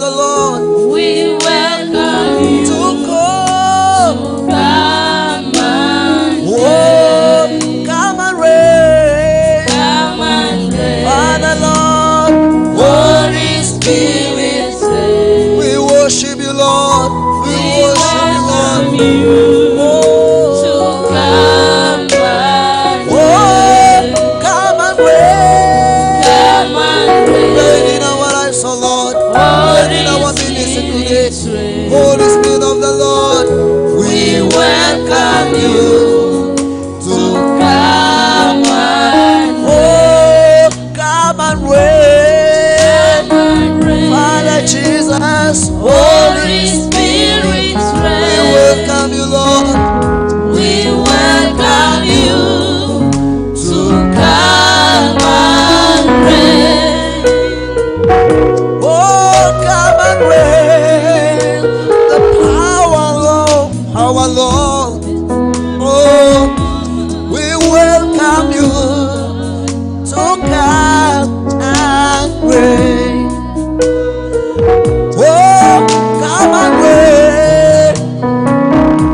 of the Lord, We welcome you to come. to come and Oh, reign. come and reign. Come and reign. Father, Lord, Holy Spirit, reign. We worship you, Lord. We We worship you, Lord. welcome you Oh, to come and oh, reign. come and reign. Come and Reign reign. in our lives, oh Lord. Reign in Holy our ministry today. Spirit, reign. Holy Spirit of the Lord, we We welcome welcome you you to to come and oh, come and reign. come and reign. Father Jesus, Holy Holy Spirit, we reign. welcome you, Lord, We welcome you to to come and reign. oh, come and reign. The power, Lord, our Lord. Oh, we welcome you to come and reign. Oh, come and reign.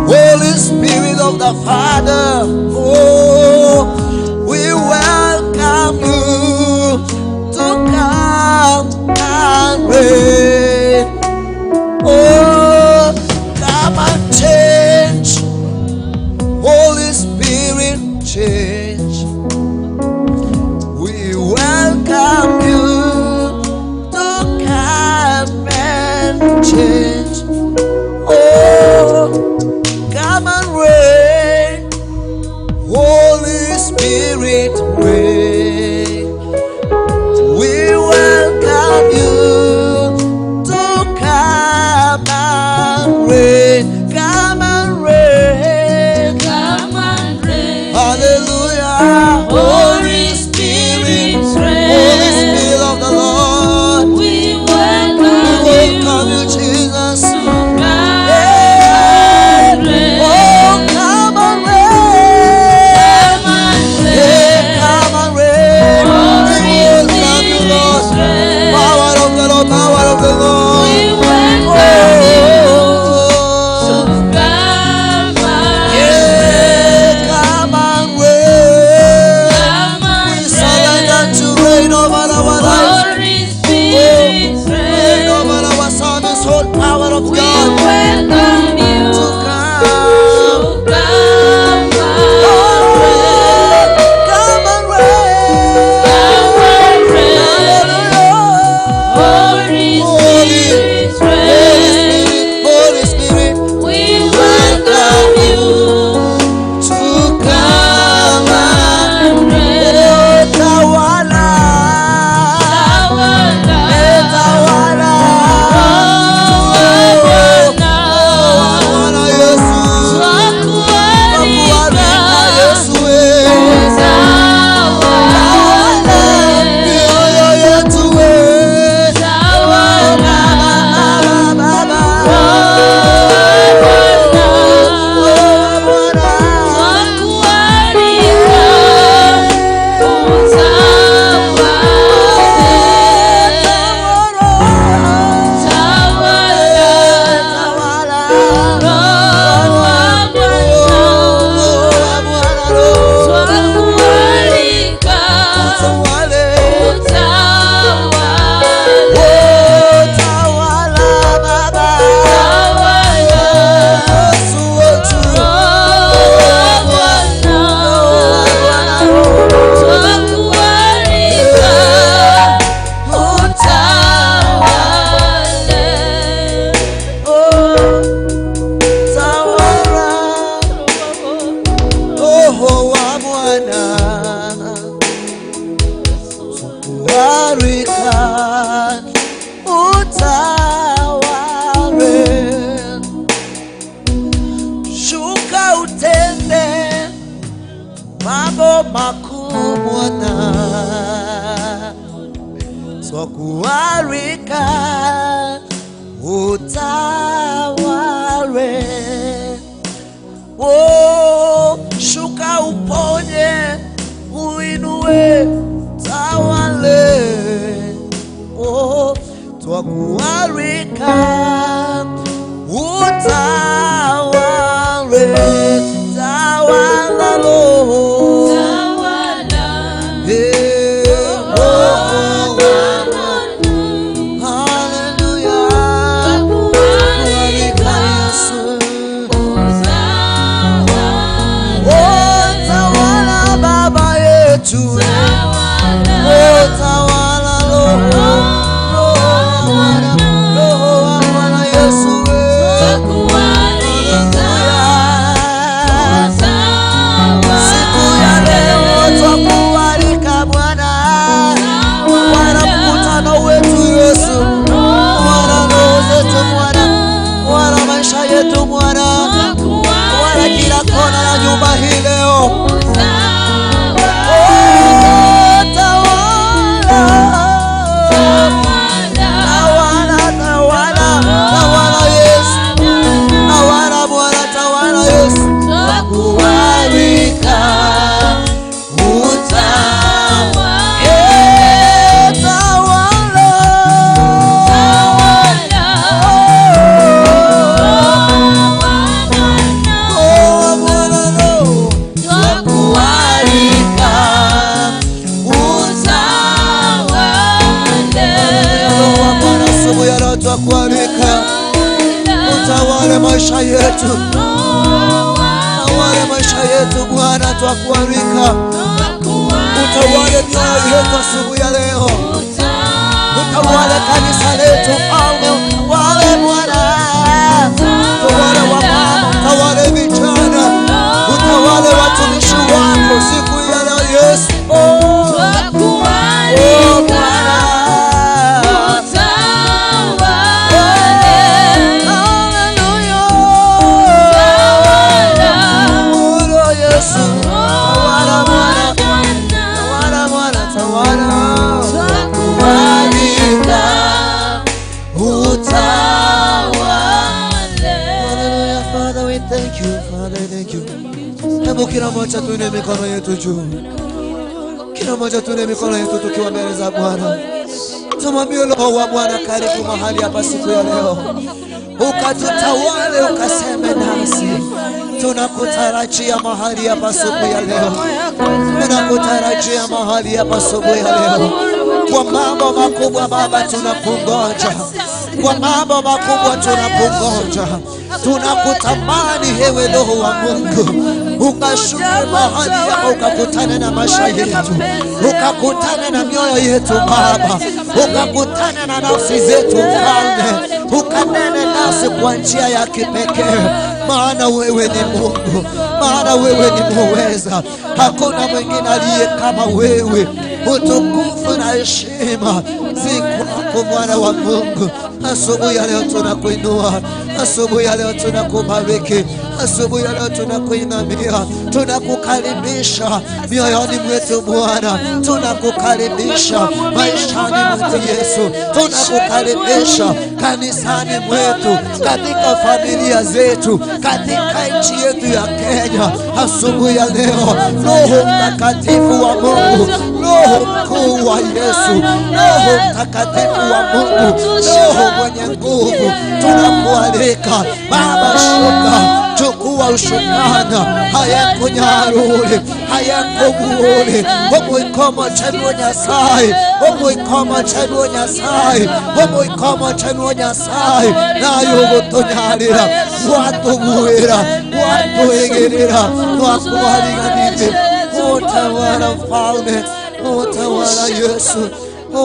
Holy Spirit of the Father, oh, we welcome you to come and reign. Oh, come and change. Holy Spirit, change. We welcome you to come and change. Oh, come and reign. Holy Spirit, reign. We welcome you to come and reign. Come and reign. Come and reign. Hallelujah. Holy Spirit, Holy reign. Spirit of the Lord. We We welcome welcome you, you Jesus. to come Yeah. and reign. Oh, come and reign. Come and Yeah, reign. come and reign. We Holy welcome you, Lord. Spirit, reign. Power of the Lord, power of the Lord. We welcome you to Oh, come and yeah, reign. come and reign. Come We and surrender reign. to reign over our lives. Holy Spirit, Reign reign. over our service, whole power of We God welcome you to to come. come and Oh, reign. come and reign. Come and reign. Hallelujah. Holy Holy, Spirit, Holy reign. Spirit, Holy Spirit, We welcome you to come come and and reign. oh, tawala, Tawala, eh, tawala, Roho oh, Bwana, Bwana Yesu, twakualika twakualika Yesu, eh, tawala utawale, mioyo yetu, eh, tawala, Baba, Baba, Roho Bwana, oh, Bwana. twakualika utawale, tawala, Roho Bwana, twakualika utawale, tawala, Roho Bwana, twakualika utawale. Warika utawale, shuka utende mambo makuu Bwana, twakualika utawale. Oh, shuka uponye, uinue, tawale. Oh, twakualika Tunakualika utawale maisha yetu, tawale maisha yetu Bwana, twakualika utawale mioyo yetu asubuhi ya leo, utawale kanisa letu Mfalme, utawale Bwana, utawale wamama, utawale vijana, utawale watumishi wako siku ya leo Yesu. Oh, oh Bwana. Haleluya. Yesu, tawala Bwana, tawala Bwana, tawala. Twakualika utawale. Hallelujah, Father, we thank you. Father, we thank you. Hebu kila mmoja tuinue mikono yetu juu. Kila mmoja tuinue mikono yetu tukiwa mbele za Bwana. Tumwambie Roho wa Bwana, karibu mahali hapa siku ya leo, ukatutawale, ukaseme nasi. Tunakutarajia mahali hapa siku ya leo, tunakutarajia mahali hapa siku ya leo kwa mambo makubwa Baba, tunakungoja kwa mambo makubwa, tunakungoja, tunakutamani hewe Roho wa Mungu, ukashuke mahali hapa, ukakutane na maisha yetu, ukakutane na mioyo yetu Baba, ukakutane na nafsi zetu Mfalme, ukanene nasi kwa njia ya kipekee, maana wewe ni Mungu, maana wewe ni muweza, hakuna mwingine aliye kama wewe. Utukufu na heshima zi kwako Mwana wa Mungu. Asubuhi ya leo tunakuinua, asubuhi ya leo tunakubariki, asubuhi ya leo tunakuinamia, tunakukaribisha mioyoni mwetu Bwana, tunakukaribisha maishani mwetu Yesu, tunakukaribisha kanisani mwetu, katika familia zetu, katika nchi yetu ya Kenya. Asubuhi ya leo, Roho Mtakatifu wa Mungu, Roho mkuu wa Yesu, Roho Mtakatifu wa Mungu, Roho mwenye nguvu, tunakualika Baba, shuka, chukua ushukana hayakunyaruli hayakubuuli omwikomo chenuo Nyasaye, omwikomo chenuo Nyasaye, omwikomo chenuo Nyasaye, nayo ugutunyarira watubuira watuigirira twakuhariganite. Utawala Mfalme, utawala Yesu,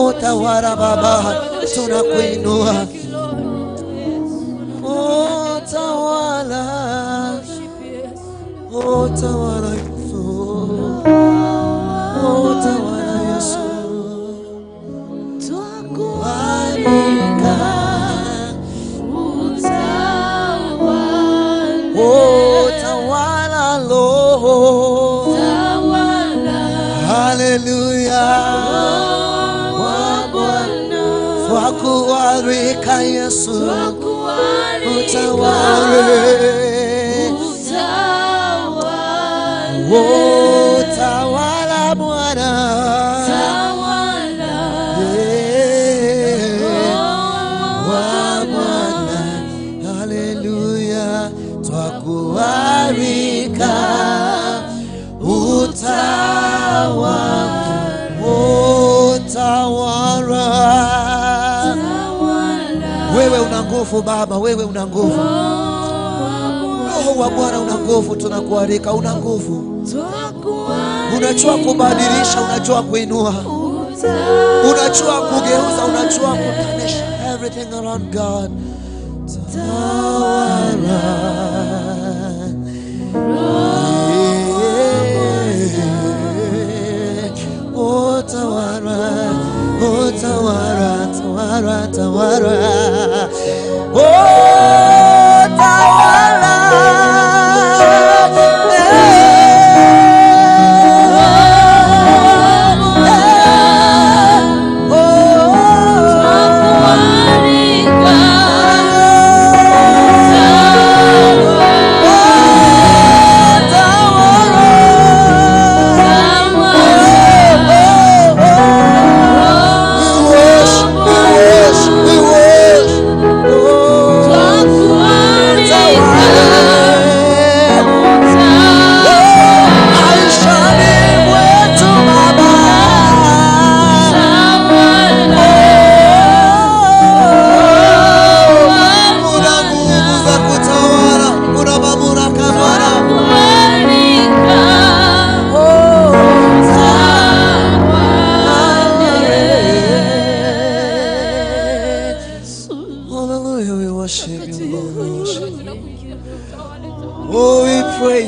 utawala Baba, tunakuinua. Utawala, utawala Yesu, utawala Yesu. Twakualika utawala Roho. Haleluya. Twakualika Yesu, utawale, utawala Bwana. Yeah. Wa Bwana, haleluya, twakualika utawala, utawala. Wewe una nguvu Baba, wewe una nguvu. Roho wa Bwana una nguvu, tunakualika, una nguvu. Unajua kubadilisha, unajua kuinua, unajua kugeuza, unajua kutanisha everything around God. Tawala. Yeah. Oh, tawala, oh, tawala, tawala, tawala. Oh, tawala. Eh, oh, we worship, we worship, we worship. Oh.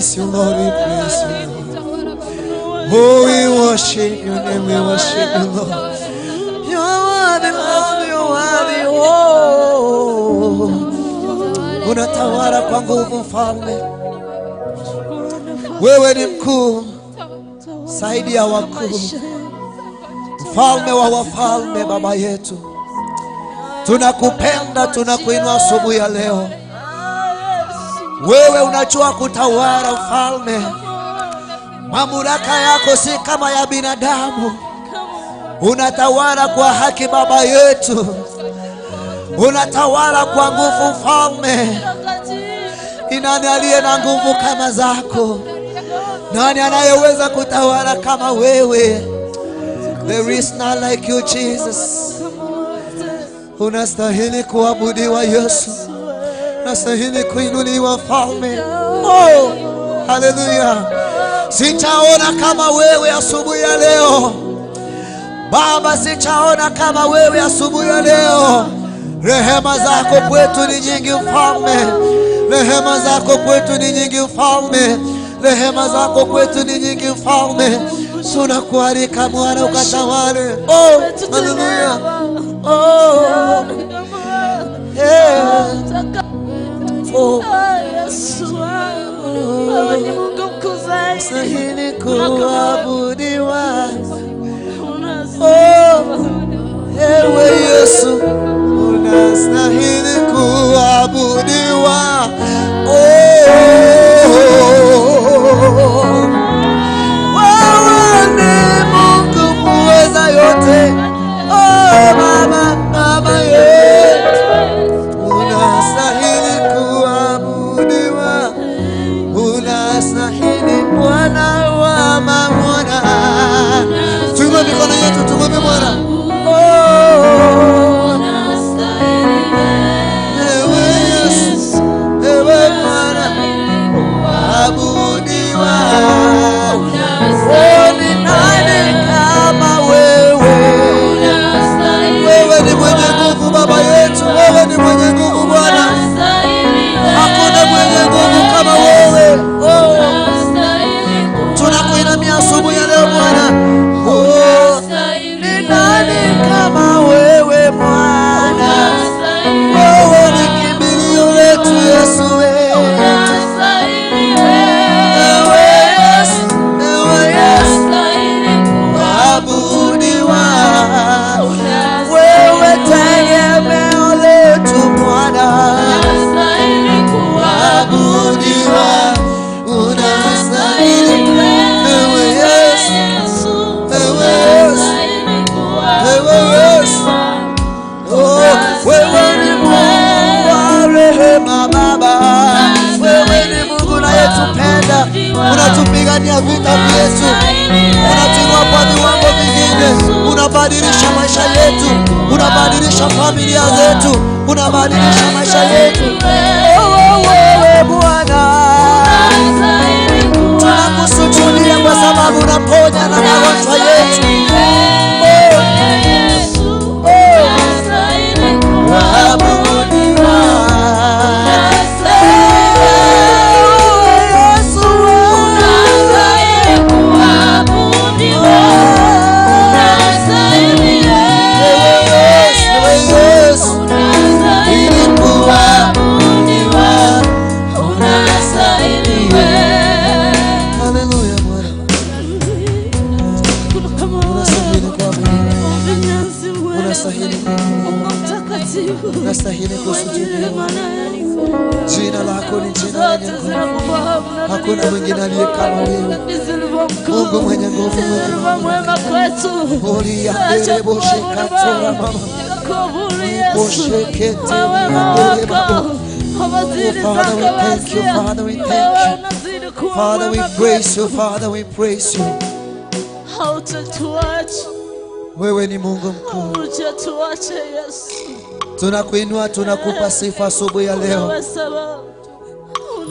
praise you, Lord, we praise you, Lord. Oh, we worship your name, we worship you, Lord. You are worthy, Lord, you are worthy. Oh, unatawala kwa nguvu, Mfalme. Wewe ni mkuu zaidi ya wakuu, Mfalme wa wafalme, Baba yetu. Tunakupenda, tunakuinua asubuhi ya leo. Wewe unajua kutawala, Mfalme. Mamlaka yako si kama ya binadamu. Unatawala kwa haki, Baba yetu. Unatawala kwa nguvu, Mfalme. Ni nani aliye na nguvu kama zako? Nani anayeweza kutawala kama wewe? There is none like you, Jesus. Unastahili kuabudiwa, Yesu. Unastahili kuinuliwa, Mfalme. Oh, haleluya. Sitaona kama wewe asubuhi ya leo. Baba, sitaona kama wewe asubuhi ya leo. Rehema zako kwetu ni nyingi, Mfalme. Rehema zako kwetu ni nyingi, Mfalme. Rehema zako kwetu ni nyingi, Mfalme. Tunakualika Bwana ukatawale. Oh, haleluya. Oh, yeah. Oh, stahili kuabudiwa. Oh, ewe Yesu, unastahili kuabudiwa. Oh, wewe ni Mungu muweza yote. Oh, Baba, Baba yetu, unastahili kuabudiwa. Unastahili, Bwana wa mabwana. Tuinue mikono yetu, tumwombe Bwana. Oh, ewe Yesu, ewe Bwana, abudiwa. Oh, ni nani kama wewe? Wewe ni mwenye nguvu, Baba yetu. Wewe ni mwenye nguvu, Bwana. Hakuna mwenye nguvu kama wewe. Oh, tunakuinamia asubuhi ya leo, Bwana. Oh, ni nani kama wewe, Bwana? Wewe ni kimbilio letu, Yesu wetu. Ewe Yesu, ewe Yesu, abudiwa. Wewe tegemeo letu, Bwana. Abudiwa, unastahili. Ewe Yesu, ewe Yesu, ewe Yesu. Oh, wewe ni Mungu wa rehema, Baba. Wewe ni Mungu unayetupenda, unatupigania vita vyetu, unatuinua kwa viwango vingine, unabadilisha maisha yetu, unabadilisha familia zetu, unabadilisha maisha yetu. Oh, wewe Bwana, tunakusujudia kwa sababu unaponya na magonjwa yetu. Oh, oh, abudiwa. Ewe Yesu, ewe Yesu, ili kuabudiwa. Haleluya, Bwana. Unastahili kuabudiwa. Unastahili kuabudiwa. Unastahili kusujudiwa. Jina lako ni jina lenye nguvu. Hakuna mwingine aliye kama wewe. Mungu mwenye nguvu, mwenye mamlaka. Ori ya mbele boshekatora mama. Boshekete ya mbele babo. Oh, Father, we thank you. Father, we thank you. Father, we praise you. Father, we praise you. Hautatuacha, Wewe ni Mungu mkuu. hujatuacha Yesu. Tunakuinua, tunakupa sifa asubuhi ya leo, Wewe sababu.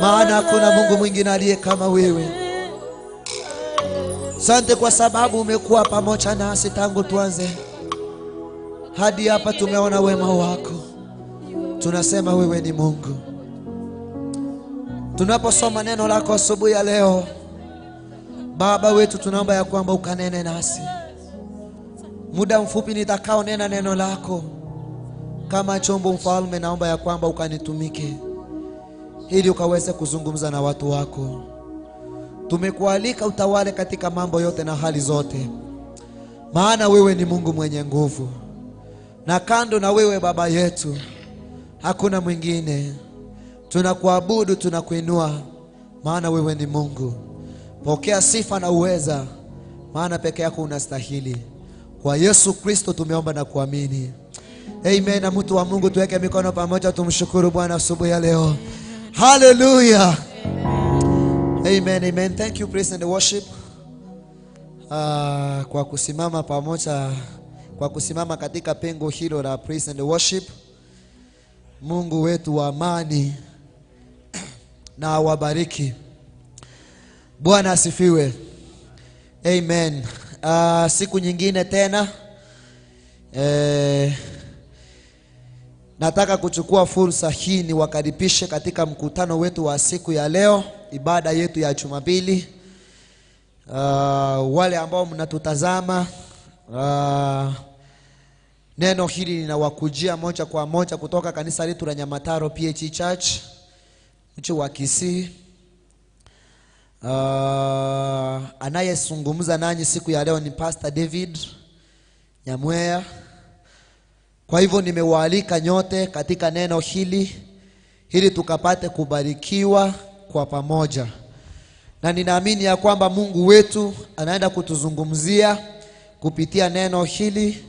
maana hakuna Mungu mwingine aliye kama wewe. Asante kwa sababu umekuwa pamoja nasi tangu tuanze hadi hapa, tumeona wema wako. Tunasema wewe ni Mungu. Tunaposoma neno lako asubuhi ya leo, Baba wetu, tunaomba ya kwamba ukanene nasi. Muda mfupi nitakao nena neno lako kama chombo, Mfalme, naomba ya kwamba ukanitumike ili ukaweze kuzungumza na watu wako. Tumekualika utawale katika mambo yote na hali zote, maana wewe ni Mungu mwenye nguvu, na kando na wewe Baba yetu hakuna mwingine. Tunakuabudu, tunakuinua, maana wewe ni Mungu. Pokea sifa na uweza, maana peke yako unastahili. Kwa Yesu Kristo tumeomba na kuamini, amen. Na mtu wa Mungu, tuweke mikono pamoja, tumshukuru Bwana asubuhi ya leo. Hallelujah. Amen, amen. Thank you, praise and worship, kwa kusimama pamoja, kwa kusimama katika pengo hilo la praise and worship. Mungu wetu wa amani na awabariki. Bwana asifiwe. Amen. Siku nyingine tena, nataka kuchukua fursa hii niwakaribishe katika mkutano wetu wa siku ya leo, ibada yetu ya Jumapili. Wale ambao mnatutazama, neno hili linawakujia moja kwa moja kutoka kanisa letu la Nyamataro PH Church, mji wa Kisii. Anayezungumza nanyi siku ya leo ni Pastor David Nyamwea. Kwa hivyo nimewaalika nyote katika neno hili ili tukapate kubarikiwa kwa pamoja. Na ninaamini ya kwamba Mungu wetu anaenda kutuzungumzia kupitia neno hili.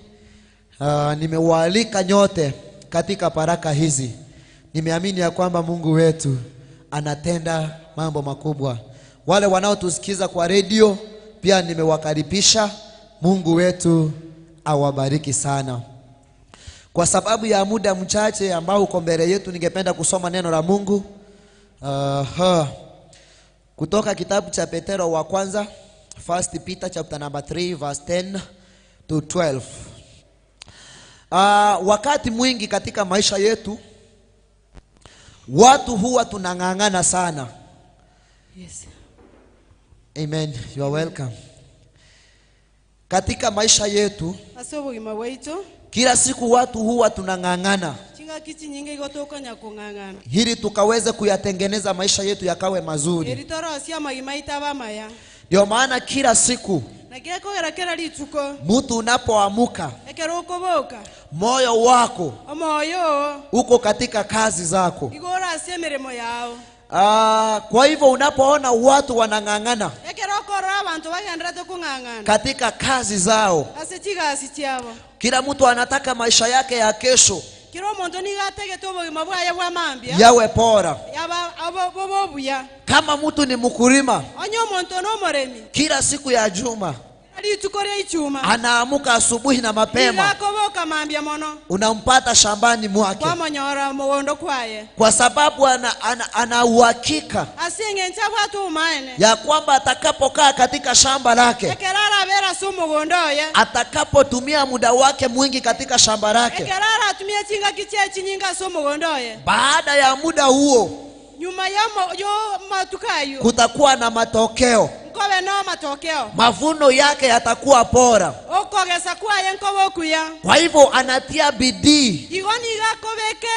Nimewaalika nyote katika baraka hizi. Nimeamini ya kwamba Mungu wetu anatenda mambo makubwa. Wale wanaotusikiza kwa radio pia nimewakaribisha. Mungu wetu awabariki sana. Kwa sababu ya muda mchache ambao uko mbele yetu, ningependa kusoma neno la Mungu kutoka kitabu cha Petero wa kwanza, 1 Peter chapter number 3 verse 10 to 12. Wakati mwingi katika maisha yetu watu huwa tunang'ang'ana sana. Yes. Amen. You are welcome. Katika maisha yetu Ase obogima bwaito kila siku watu huwa tunang'ang'ana chingaki chinyinge igotokonya kung'ang'ana ili tukaweze kuyatengeneza maisha yetu yakawe mazuri. Eritorosia amagima aito abe amaya. Ndio maana kila siku Na gekogera kera rituko mtu unapoamuka, ekero okoboka moyo wako omoyo uko katika kazi zako. igo orasie emirimo yao. Kwa hivyo unapoona watu wanang'ang'ana Ekero okorora abanto bagenderete kung'ang'ana katika kazi zao, ase chigasi chiabo, kila mtu anataka maisha yake ya kesho kira omonto nigo ategete obogima bwaye bwa mambia yawe bora. Yaba bobe obuya. Kama mtu ni mkulima, Onye omonto na omoremi, kila siku ya juma rituko ria ichuma anaamuka asubuhi na mapema, igakoboka mambia mono, unampata shambani mwake, kwamonyora mogondo kwaye, kwa sababu ana uhakika ase eng'encho abwate obomaene ya kwamba atakapokaa katika shamba lake, ekero arabera ase omogondo oye, atakapotumia muda wake mwingi katika shamba lake, ekero aratumia chingaki chiaye chinyinge ase omogondo oye, baada ya muda huo nyuma ya matuko ayo kutakuwa na matokeo. nkobe no matokeo, Mavuno yake yatakuwa bora. okogesa kwaye nkobe okuya. Kwa hivyo anatia bidii Igo nigo akobeke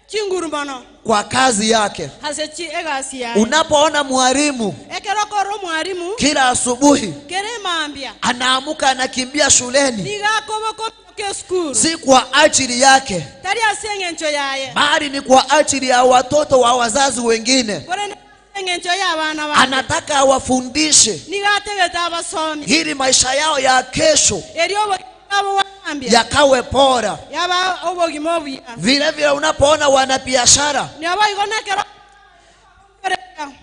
chinguru mono kwa kazi yake. ase egasi yaye. Unapoona mwalimu Ekero okora omwarimu kila asubuhi kere mambia anaamuka anakimbia shuleni, nigo akoboka esukuru, si kwa ajili yake, tari ase eng'encho yaye, bali ni kwa ajili ya watoto wa wazazi wengine. Kore ase eng'encho ya abana bande, Anataka awafundishe nigo ategete abasomi ili maisha yao ya kesho eri obogima bwabo bwa mambia yakawe bora. yaba obogima obuya. Vile vile unapoona wanabiashara Nabo igo nekero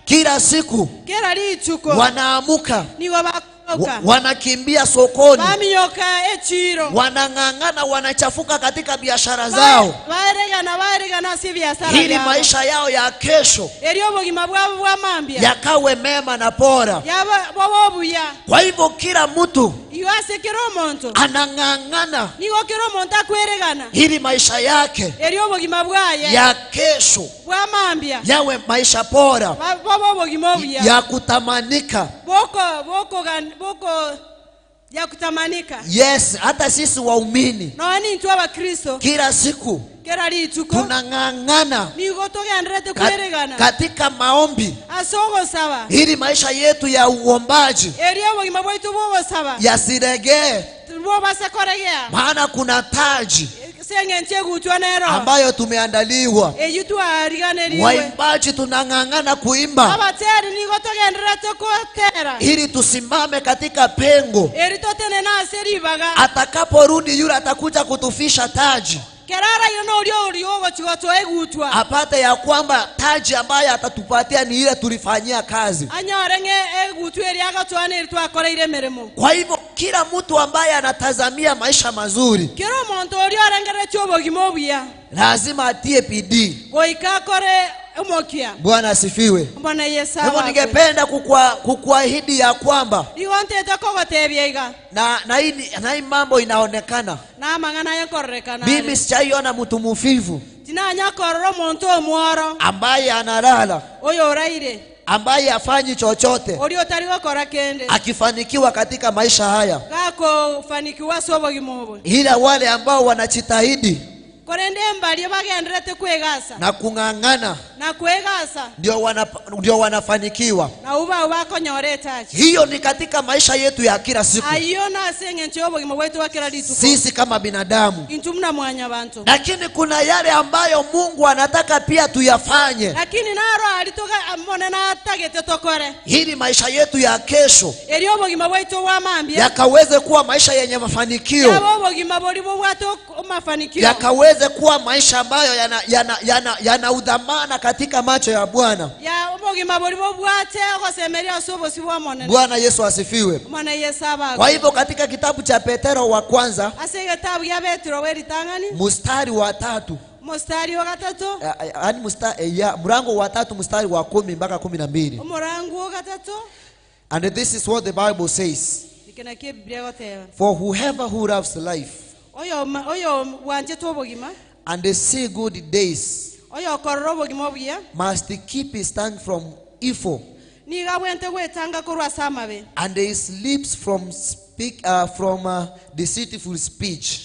kila siku kera rituko wanaamuka, nigo bakoboka wanakimbia sokoni, baminyoka echiro, wanang'ang'ana, wanachafuka katika biashara zao baeregana baeregana ase ebiasara ili byabo maisha yao ya kesho eri obogima bwabo bwa mambia yakawe mema na bora. yaba bobe obuya. Kwa hivyo kila mtu Igo ase kera omonto anang'ang'ana nigo kera omonto akweregana ili maisha yake eri obogima bwaye ya kesho bwa mambia yawe maisha bora bobe obogima obuya ya kutamanika. Boko boko boko ya kutamanika. Yes, hata sisi waumini noni intwe abakristo kila siku kera rituko tunang'ang'ana nigo togenderete kweregana katika maombi ase ogosaba ili maisha yetu ya uombaji eri obogima bwaitu bwogosaba yasiregee, bwobase koregea maana kuna taji seng'encho egutwa nero ambayo tumeandaliwa. Eyu twariganeriwe. Waimbaji tunang'ang'ana kuimba Abateri nigo togenderete kotera ili tusimame katika pengo. Eri totenene ase ribaga. Atakaporudi yule atakuja kutufisha taji, Kerara ino norio orio ogochigotoa egutwa apate ya kwamba taji ambayo atatupatia ni ile tulifanyia kazi. Anyore ng'e egutwa eri agatoa neri twakoreire emeremo. Kwa hivyo kila mtu ambaye anatazamia maisha mazuri Kera omonto oria orengeretie obogima obuya lazima atie bidii. Goika akore omokia. Bwana asifiwe. Mbona Yesu Hivyo awakwe. ningependa kukuahidi ya kwamba Nigo ntete kogotebia iga na hii mambo inaonekana. Na amang'ana yakorerekana. Mimi sijaiona mtu mvivu Tinanyakorora omonto omworo ambaye analala, oyo oraire ambaye hafanyi chochote, orio otari gokora kende akifanikiwa katika maisha haya, gakofanikiwa ase obogima obo, ila wale ambao wanajitahidi korende mbaria bagenderete kwegasa na kung'ang'ana na kwegasa ndio wanafanikiwa. Na uba bakonyora etaji. Hiyo ni katika maisha yetu ya kila siku, Aiyo nase eng'encho y'obogima bwaitu bwa kera rituko sisi kama binadamu. Intwe muna mwanya bantu, Lakini kuna yale ambayo Mungu anataka pia tuyafanye lakini naro aritoka mone natagete tokore ili maisha yetu ya kesho eri obogima bwaitu bwa mambia yakaweze kuwa maisha yenye mafanikio, yaba obogima bori bobwate mafanikio, yakaweze kuwa maisha ambayo yana udhamana katika macho ya Bwana. Ya obogima bori bobwate ogosemeria ase obosi bwa monene. Bwana Yesu asifiwe. Mwana Yesu abagwe. Kwa hivyo katika kitabu cha Petero wa kwanza ase getabu ya Petero weritang'ani mstari wa 3, mstari wa 3, yaani mlango wa 3 mstari wa 10 mpaka 12. Omurango wa 3. And this is what the Bible says. Ikena kie Biblia goteba. For whoever who loves life Oyo oyo wanchete obogima and they see good days oyo okorora obogima obuya must keep his tongue from evil niga bwente gwetanga korwa ase amabe and his lips from speak from deceitful speech.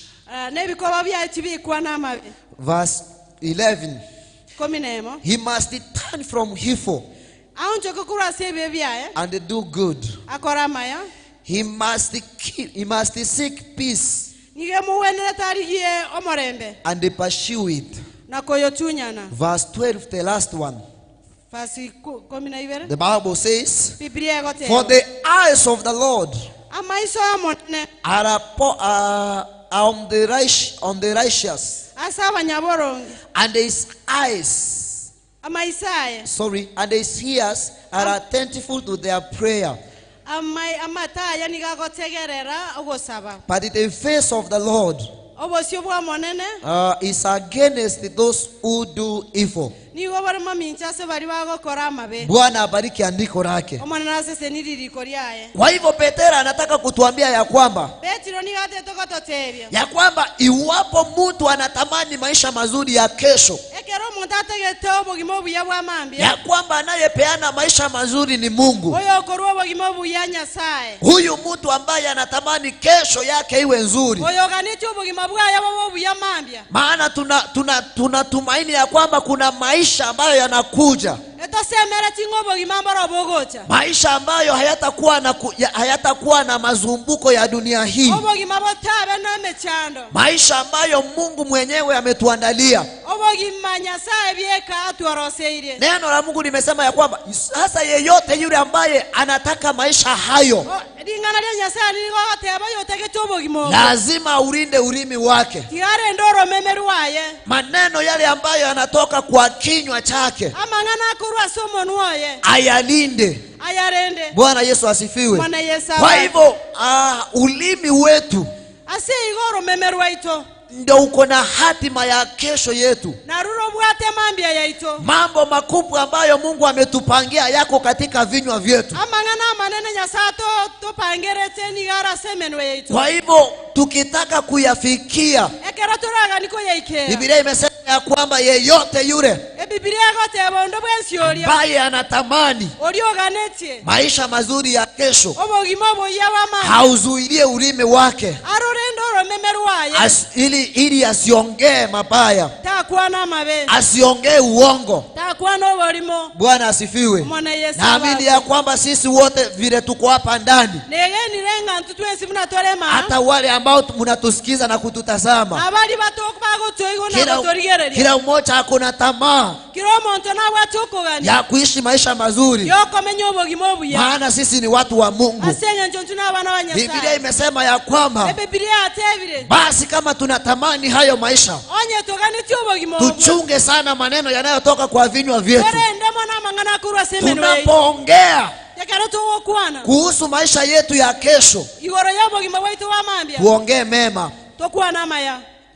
N'ebikoba byaye tibikwa n'amabe. Verse 11. 11. He must turn from evil Aonchoke korwa ase ebibe byaye and do good. Akora amaya. He must seek peace Niga muwenere tarigie omorembe and pursue it. Na koyotunyana. Verse 12, the last one. Verse 12. The Bible says, Biblia egoteba. For the eyes of the Lord Amaiso amonene are on the righteous, ase abanyaboronge and his eyes, amaiso aye sorry, and his ears are attentive to their prayer. Amataya niga agotegerera ogosaba. But the face of the Lord Obosio bwa monene is against those who do evil. Nigo bari mamincha ase bari bagokora amabe. Bwana abariki andiko lake. Omonene aseseni ririko ryaye. Kwa hivyo Petero anataka kutuambia ya kwamba Petero nigo atete gototebia ya kwamba iwapo mtu anatamani maisha mazuri ya kesho, ekero omonto ategete obogima obuya bwa mambia, ya kwamba anayepeana maisha mazuri ni Mungu. Oyo okorwa obogima obuya Nyasaye. Huyu mtu ambaye anatamani kesho yake iwe nzuri, oyo oganeti obogima bwaye bobe obuya mambia, maana tunatumaini ya kwamba kuna maisha ambayo yanakuja, etosemere ting'o obogima mboro bogocha, maisha ambayo hayatakuwa na mazumbuko ya dunia hii, obogima botabe na emechando, maisha ambayo Mungu mwenyewe ametuandalia. Obogima Nyasaye bieka atworoseire. Neno la Mungu limesema ya kwamba sasa yeyote yule ambaye anataka maisha hayo ring'ana ria Nyasaye rigogoteba yotegete obogima obo, lazima ulinde ulimi wake, tigarende oromeme rwaye, maneno yale ambayo yanatoka kwa kinywa chake amang'ana akorwa ase omonwa oye ayalinde, ayarende. Bwana Yesu asifiwe. Bwana Yesu Kwa abakwe. hivyo ulimi wetu ase igo oromeme rwaito ndio uko na hatima ya kesho yetu. Mambo makubwa ambayo Mungu ametupangia yako katika vinywa vyetu. Kwa hivyo tukitaka kuyafikia, Biblia imesema ya kwamba yeyote yule ambaye anatamani maisha mazuri ya kesho, hauzuilie ulimi wake ili asiongee mabaya, asiongee uongo. Bwana asifiwe. Naamini ya kwamba sisi wote vile tuko hapa ndani, hata wale ambao mnatusikiza na kututazama, kila mmoja ako na tamaa ya kuishi maisha mazuri, maana sisi ni watu wa Mungu. Biblia imesema ya kwamba basi kama tunatamani hayo maisha, tuchunge sana maneno yanayotoka kwa vinywa vyetu. Tunapoongea kuhusu maisha yetu ya kesho, tuongee mema.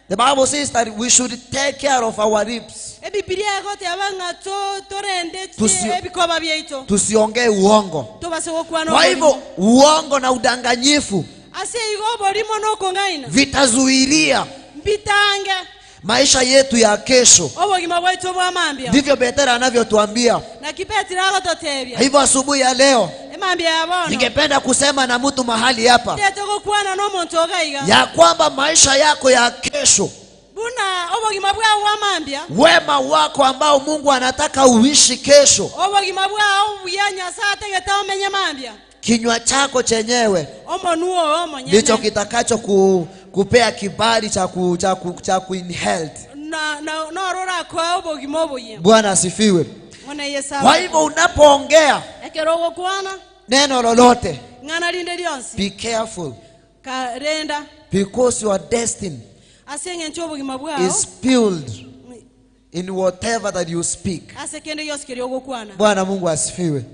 The Bible says that we should take care of our lips. Tusiongee uongo. Kwa hivyo uongo na udanganyifu vitazuilia maisha yetu ya kesho. Ndivyo Petero anavyotuambia. Hivyo asubuhi ya leo ningependa kusema na mtu mahali hapa ya kwamba maisha yako ya kesho, wema wako ambao Mungu anataka uishi kesho, kinywa chako chenyewe ndicho kitakacho kupea kibali cha kuinherit. Bwana asifiwe. Kwa hivyo unapoongea neno lolote, be careful, because your destiny is spilled in whatever that you speak. Bwana Mungu asifiwe.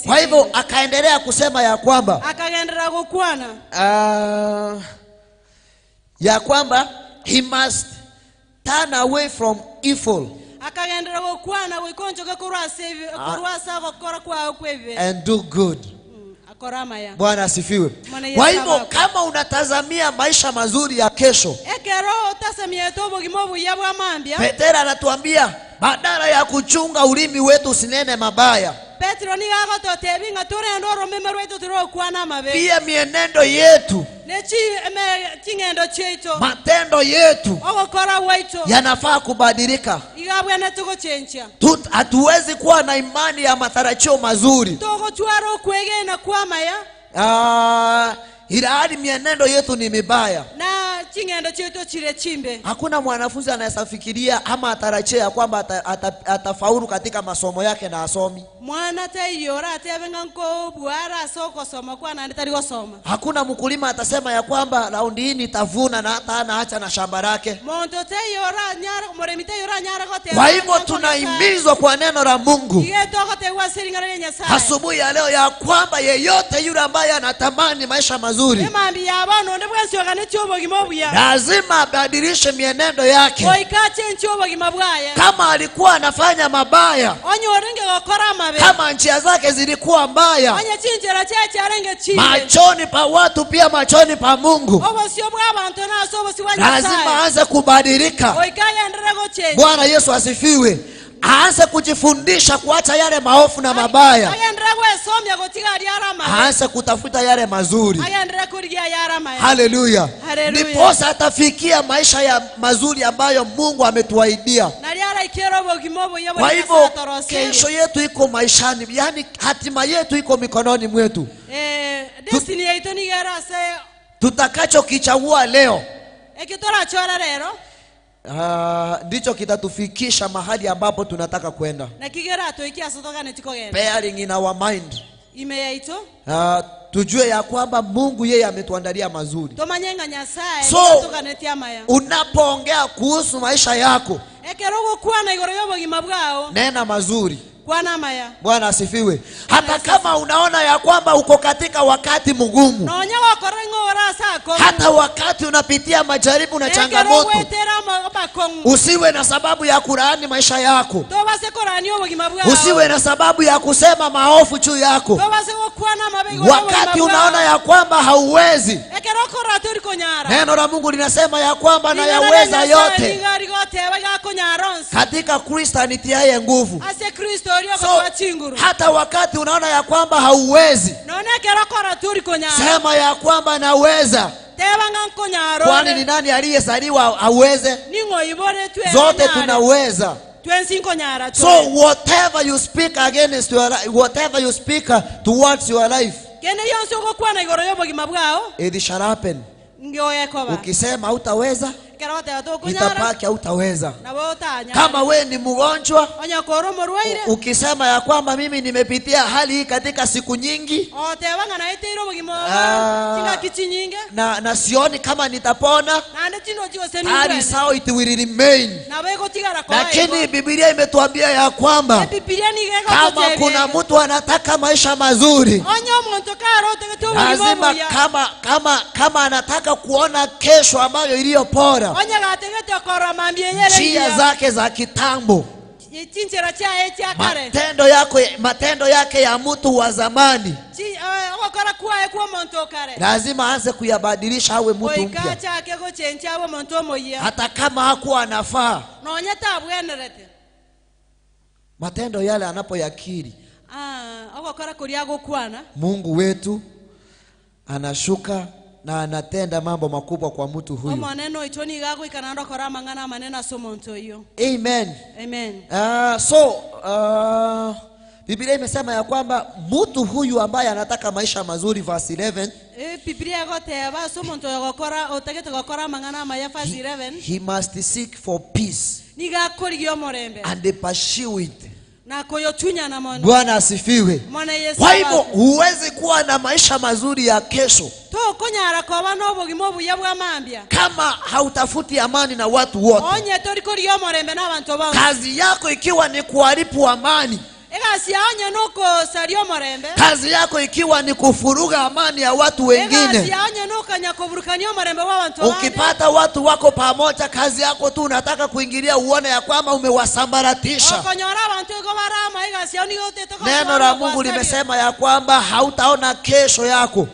Kwa hivyo akaendelea kusema ya kwamba he must turn away from evil and do good. Bwana asifiwe. Kwa hivyo kama unatazamia maisha mazuri ya kesho, Petero anatuambia badala ya kuchunga ulimi wetu usinene mabaya, pia mienendo yetu, matendo yetu yanafaa kubadilika. Hatuwezi kuwa na imani ya matarajio mazuri ilhali mienendo yetu ni mibaya. Hakuna mwanafunzi anayefikiria ama atarajia kwamba atafaulu katika masomo yake na asomi. Hakuna mkulima atasema ya kwamba raundi hii nitavuna na hata anaacha na shamba lake. Kwa hivyo tunahimizwa kwa neno la Mungu asubuhi ya leo ya kwamba yeyote yule ambaye anatamani maisha mazuri lazima abadilishe mienendo yake. Kama alikuwa anafanya mabaya, kama njia zake zilikuwa mbaya machoni pa watu, pia machoni pa Mungu, lazima aanze kubadilika. Bwana Yesu asifiwe. Aanze kujifundisha kuacha yale maofu na mabaya, aanze kutafuta yale mazuri. Haleluya. Ndiposa atafikia maisha ya mazuri ambayo Mungu ametuahidia. Kwa hivyo kesho yetu iko maishani, yani hatima yetu iko mikononi mwetu. Tutakacho kichagua leo ndicho kitatufikisha mahali ambapo tunataka kwenda. Bearing in our mind, tujue ya kwamba Mungu yeye ametuandalia mazuri. So unapoongea kuhusu maisha yako, nena mazuri. Bwana asifiwe. Hata kama unaona ya kwamba uko katika wakati mgumu, Hata wakati unapitia majaribu na changamoto, usiwe na sababu ya kulaani maisha yako. Usiwe na sababu ya kusema maovu juu yako. Wakati unaona ya kwamba hauwezi, neno la Mungu linasema ya kwamba nayaweza yote katika Kristo anitiaye nguvu. So, hata wakati unaona ya kwamba hauwezi, sema ya kwamba naweza. Kwani ni nani aliyezaliwa aweze? Zote tunaweza. So whatever you speak against your life, whatever you speak towards your life, it shall happen. Ukisema hutaweza, itabaki hautaweza. Kama we ni mgonjwa, ukisema ya kwamba mimi nimepitia hali hii katika siku nyingi, na sioni kama nitapona, hali sawa, it will remain. Lakini Biblia imetuambia ya kwamba kama kuna mtu anataka maisha mazuri, lazima kama anataka kuona kesho ambayo iliyo bora, njia zake za kitambo, matendo yake ya mtu wa zamani, lazima aanze kuyabadilisha awe mtu mpya. Hata kama hakuwa anafaa, matendo yale anapoyakiri, Mungu wetu anashuka na anatenda mambo makubwa kwa mtu huyu. Amen. Amen. So Biblia imesema ya kwamba mtu huyu ambaye anataka maisha mazuri, verse 11, he must seek for peace and pursue it. Bwana asifiwe. Kwa hivyo huwezi kuwa na maisha mazuri ya kesho kama hautafuti amani na watu wote. Kazi yako ikiwa ni kuharibu amani, kazi yako ikiwa ni kufuruga amani ya watu wengine, ukipata watu wako pamoja, kazi yako tu unataka kuingilia uone ya kwamba umewasambaratisha. Neno la Mungu limesema ya kwamba hautaona kesho yako.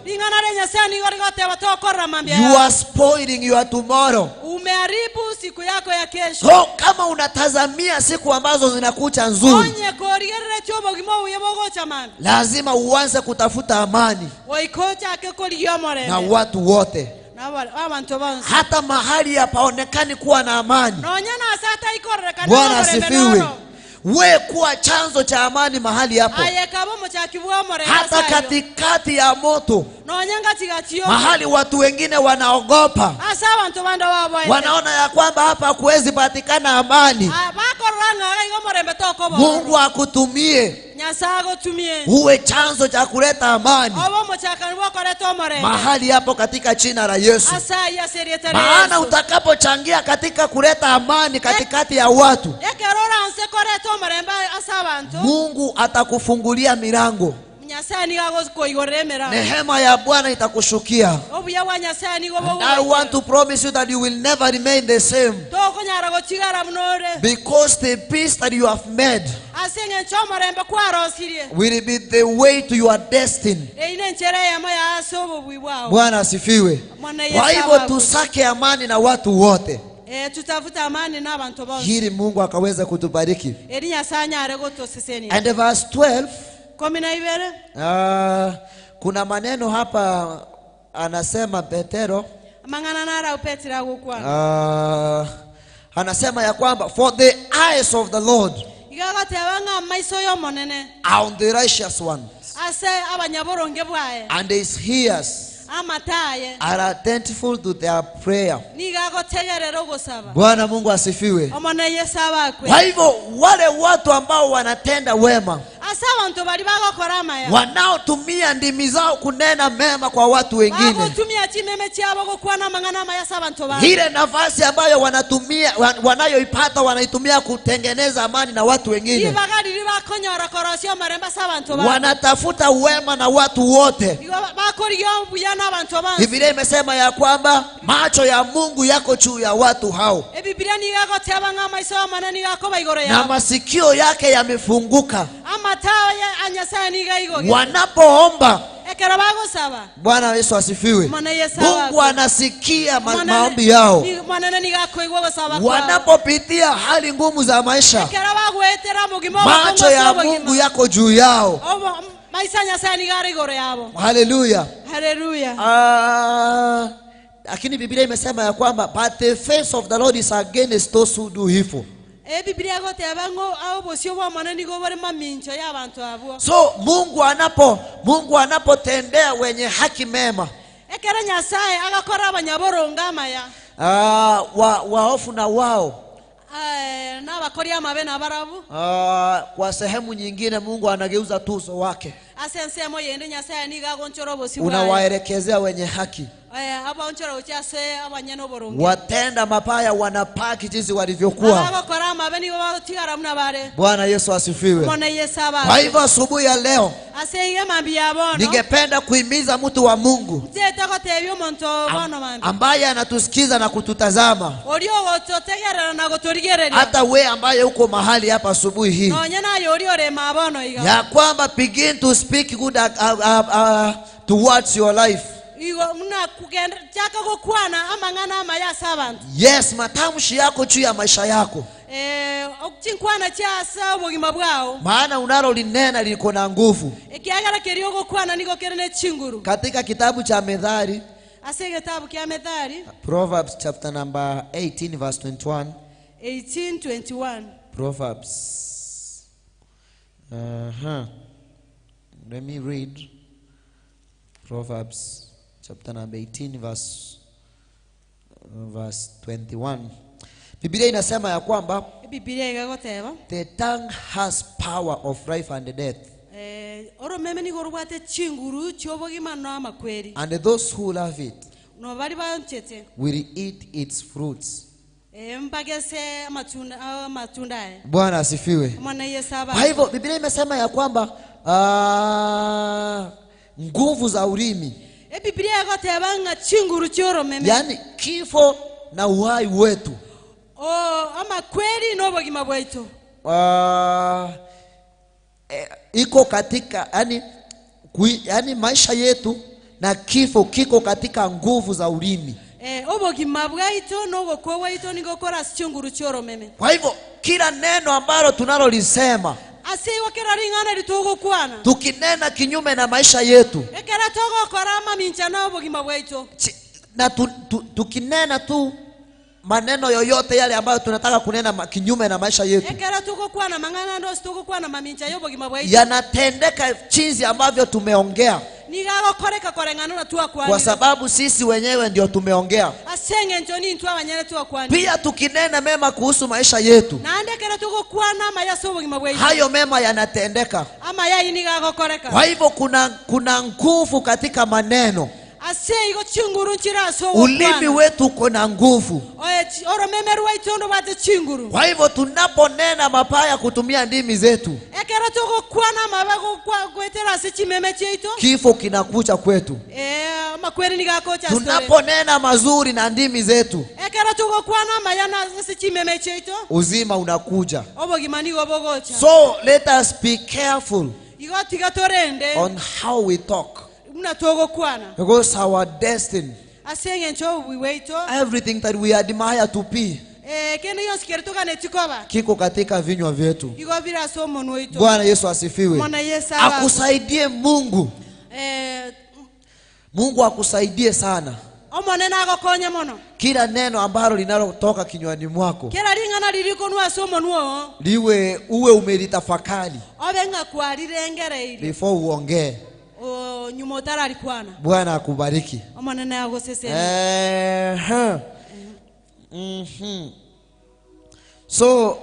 You are spoiling your tomorrow. Umeharibu siku yako ya kesho. So, kama unatazamia siku ambazo zinakuja nzuri, lazima uanze kutafuta amani na watu wote. Hata mahali hapaonekani kuwa na amani, Bwana asifiwe. We kuwa chanzo cha amani mahali hapo. Hata katikati ya moto, mahali watu wengine wanaogopa, wanaona ya kwamba hapa hakuwezi patikana amani, Mungu akutumie uwe chanzo cha kuleta amani mahali hapo katika jina la Yesu. Maana utakapochangia katika kuleta amani katikati ya watu, Mungu atakufungulia milango. Nehema ya Bwana itakushukia. And I want to promise you that you will never remain the same, because the peace that you have made will be the way to your destiny. Bwana asifiwe. Kwa hivyo tusake amani na watu wote, ili Mungu akaweza kutubariki. And verse 12, kuna maneno hapa anasema Petero, anasema ya kwamba for the eyes of the Lord are on the righteous ones, and his ears are attentive to their prayer. Bwana Mungu asifiwe. Kwa hivyo wale watu ambao wanatenda wema, Ase abantu bari bagokora amaya. Wanaotumia ndimi zao kunena mema kwa watu wengine. Bagotumia chimeme chiabo gokwana mang'ana amaya ase abantu babo. Ile nafasi ambayo wanatumia, wanayoipata wanaitumia kutengeneza amani na watu wengine. Ribaga riri bakonyora korosio marembe ase abantu babo. Wanatafuta wema na watu wote. Igo bakorigia obuya na abantu bansi. Biblia imesema ya kwamba macho ya Mungu yako juu ya watu hao. Ebiblia niga goteba ng'a maiso amane niga akoba igoro Na yabo. masikio yake yamefunguka. Amatawa ya Nyasaye niga igoge. Wanapoomba, Ekero bagosaba. Bwana Yesu asifiwe. Mwana Yesu Mungu awakwe. anasikia maombi yao. Mwanene niga akoigwa gosaba kwao. Wanapopitia hali ngumu za maisha, Ekero bagwetera omogima macho obokong'u ya ase Mungu obogima. yako juu yao. Maiso a Nyasaye niga are igoro yabo. Haleluya. Haleluya. Lakini Biblia imesema ya kwamba but the face of the Lord is against those who do evil. Ebiblia goteba ng'o obosio bwa Omonene nigo bore mamincho ya abantu abwo. So Mungu anapotendea wenye haki mema, Ekero Nyasaye agakora abanyaboronga amaya. Waofu na wao, N'abakori amabe n'abarabu. Kwa sehemu nyingine Mungu anageuza tu uso wake, Ase ensemo yende Nyasaye niga agonchora obosio bwaye. unawaelekezea wenye haki. Abaonchora gochia ase abanyene oboronge. Watenda mabaya wanapaki jinsi walivyokuwa. Abagokora amabe nigo bagotigara muna bare. Bwana Yesu asifiwe. Mwana Yesu Kwa abakwe. hivyo asubuhi ya leo Ase iga mambi ya bono. ningependa kuhimiza mtu wa Mungu Nchete gotebia omonto bono mambi. ambaye anatusikiza na kututazama, Oria ogototegerera na gotorigereria. hata we ambaye uko mahali hapa asubuhi hii, Nonye naye oria orema bono iga. ya kwamba begin to speak good towards your life. Igo muna kugenda chaka gokwana amang'ana amaya ase abantu. Yes, matamshi yako juu ya maisha yako, Chinkwana chia ase obogima bwao. maana unalolinena liko na nguvu. Ekiagera keria ogokwana nigo kere ne chinguru. Katika kitabu cha Methali, Ase egetabu kia Methali Proverbs chapter number 18 verse 21. 18:21. Proverbs. Let me read Proverbs chapter number 18 verse 21. Biblia inasema ya kwamba Biblia igagoteba the tongue has power of life and death, oromeme nigo rubwate chinguru chiobogima na amakweri. and those who love it No bari banchete will eat its fruits. Mbagese amatunda aya. Bwana asifiwe. Mwana Yesu Kwa abakwe. hivyo Biblia imesema ya kwamba nguvu za ulimi, Ebiblia igoteba ng'a chinguru chioromeme. yaani kifo na uhai wetu, Amakweri n'obogima bwaitu iko katika, yani maisha yetu na kifo kiko katika nguvu za ulimi. Obogima bwaitu n'obokwa bwaitu nigo kora ase chinguru chioromeme. Kwa hivyo kila neno ambalo tunalolisema, Ase igo kera ring'ana ritogokwana, tukinena kinyume na maisha yetu, ekera togokora amamincha na obogima bwaitu, na tukinena tu maneno yoyote yale ambayo tunataka kunena kinyume na maisha yetu, ekera togokwana mang'ana ndosi togokwana mamincha y'obogima bwaitu, yanatendeka jinsi ambavyo tumeongea, niga gokoreka koreng'ana na twakwanire, kwa sababu sisi wenyewe ndio tumeongea. Ase eng'encho nintwe abanyene twakwanire. Pia tukinena mema kuhusu maisha yetu, Naende ekero togokwana amaya ase obogima bwaitu, hayo mema yanatendeka. amaya ayi niga gokoreka. Kwa hivyo kuna nguvu katika maneno. Ase igo chinguru nchira ase Ulimi ogokwana. wetu uko na nguvu. Oromeme rwaitu ndobwate chinguru. Kwa hivyo tunaponena mabaya kutumia ndimi zetu, Ekero togokwana amabe gwetera ase chimeme chiaitu, kifo kinakuja kwetu. Amakweri niga agocha ase tore. Tunaponena mazuri na ndimi zetu, Ekero togokwana amaya na ase chimeme chiaitu, uzima unakuja. obogima nigo bogocha. So let us be careful Igo tiga torende on how we talk, muna togokwana, because our destiny, ase eng'encho obobui bwaitu, everything that we admire to be, kende yonsi kere togane chikoba kiko katika vinywa vyetu. igo bira ase omonwa oito. Bwana Yesu asifiwe. Mwana Yesu abakwe. Akusaidie Mungu. Mungu akusaidie sana. Omonene agokonye mono. Kila neno ambalo linalotoka kinywani mwako Kera ring'ana ririkonwa ase omonwa oo, liwe uwe umelitafakari obe ng'a kwarirengereirie before uongee. Nyuma otararikwana. Bwana akubariki. Omonene agoseseni. So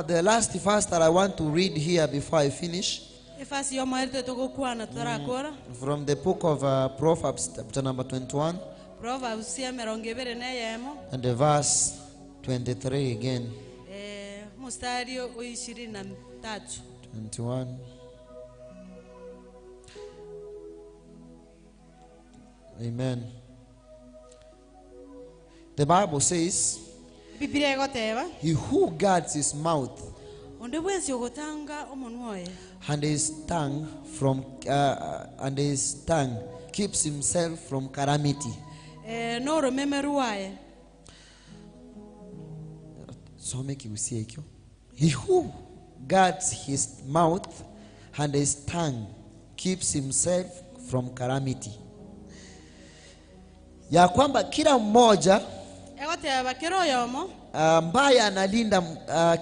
the last verse that I want to read here before I finish, Efasi yomoerete togokwana tutarakora. From the book of Proverbs chapter number 21. Proverbs ya 21. And the verse 23 again. Mstari wa 23. 21. Amen. The Bible says, he who guards his mouth and his tongue from and his tongue keeps himself from calamity. He who guards his mouth and his tongue keeps himself from calamity. Ya kwamba kila mmoja ambaye analinda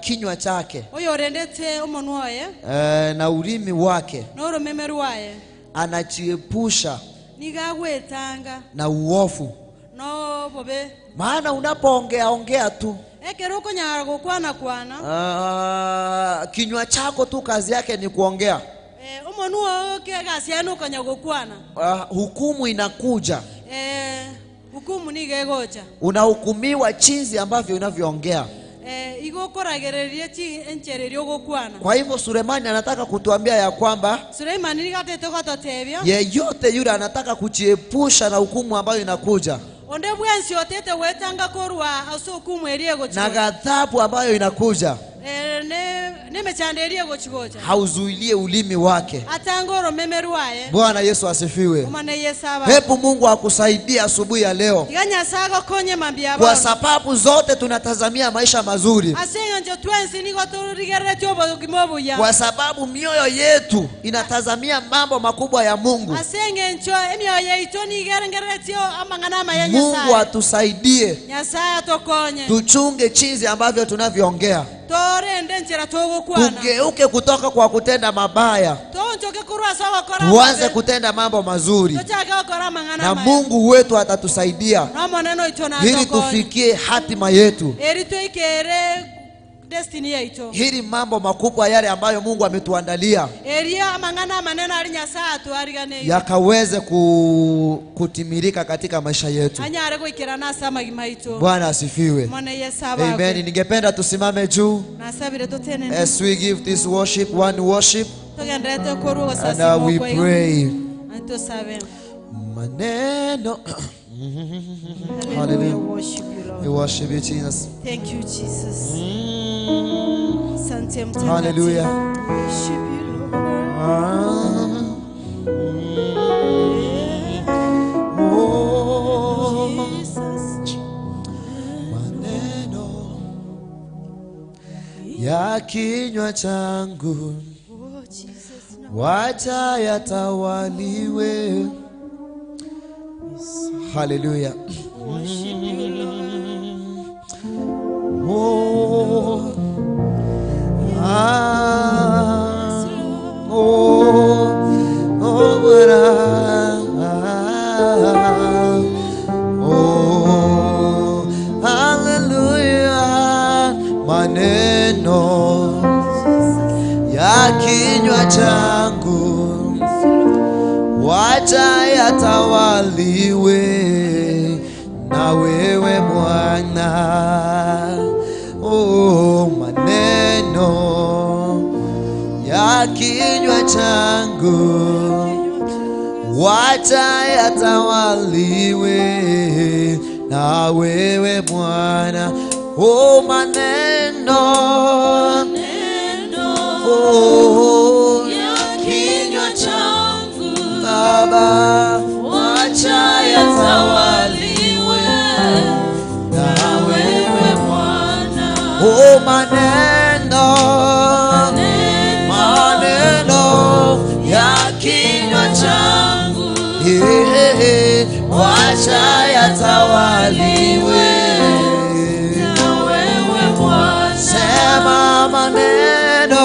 kinywa chake na ulimi wake anajiepusha na uovu. Maana unapoongea ongea tu, kinywa chako tu kazi yake ni kuongea. Hukumu inakuja. Unahukumiwa jinsi ambavyo unavyoongea. Kwa hivyo Sulemani anataka kutuambia ya kwamba yeyote yule anataka kujiepusha na hukumu ambayo inakuja na ghadhabu ambayo inakuja, hauzuilie ulimi wake. Bwana Yesu asifiwe. Hebu Mungu akusaidie asubuhi ya leo, kwa sababu zote tunatazamia maisha mazuri, kwa sababu mioyo yetu inatazamia mambo makubwa ya Mungu. Mungu atusaidie tuchunge jinsi ambavyo tunavyoongea, tugeuke kutoka kwa kutenda mabaya, tuanze kutenda mambo mazuri, na Mungu wetu atatusaidia ili tufikie hatima yetu, hili mambo makubwa yale ambayo Mungu ametuandalia yakaweze kutimilika katika maisha yetu. Bwana asifiwe. Amen. Ningependa tusimame juu as we give this worship, one worship, and we pray. Maneno. Hallelujah. We worship you, Jesus. Thank you, Jesus. Hallelujah. Worship you, Lord. Oh, Jesus. Maneno ya kinywa changu wacha yatawaliwe. Hallelujah. Oh, ah, oh, oh, oh, hallelujah. Maneno ya kinywa changu wacha yatawaliwe na wewe Bwana. Oh, maneno ya kinywa changu wacha yatawaliwe na wewe Bwana. Oh, maneno, oh, ya kinywa changu Baba wacha yatawaliwe na wewe Bwana. Oh, maneno, maneno ya kinywa changu wacha yatawaliwe na wewe Bwana. Sema maneno,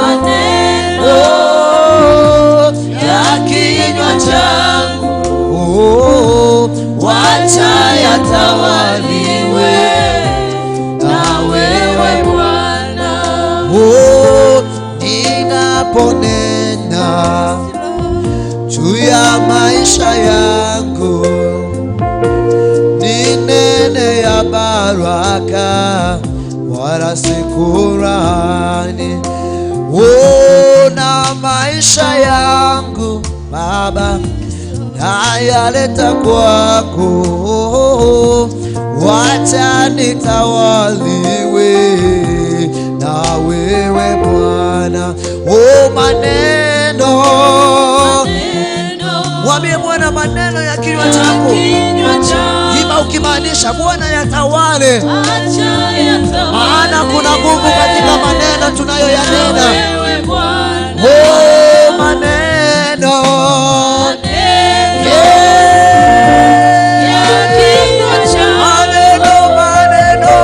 maneno oh, ya kinywa changu oh, wacha yatawaliwe na baraka wala si kulaani. Na maisha yangu Baba nayaleta kwako, wacha nitawaliwe na wewe Bwana. Maneno, mwambie Bwana maneno ya kinywa chako, ima ukimaanisha Bwana yatawale, maana kuna nguvu katika maneno tunayoyanena. Maneno maneno, maneno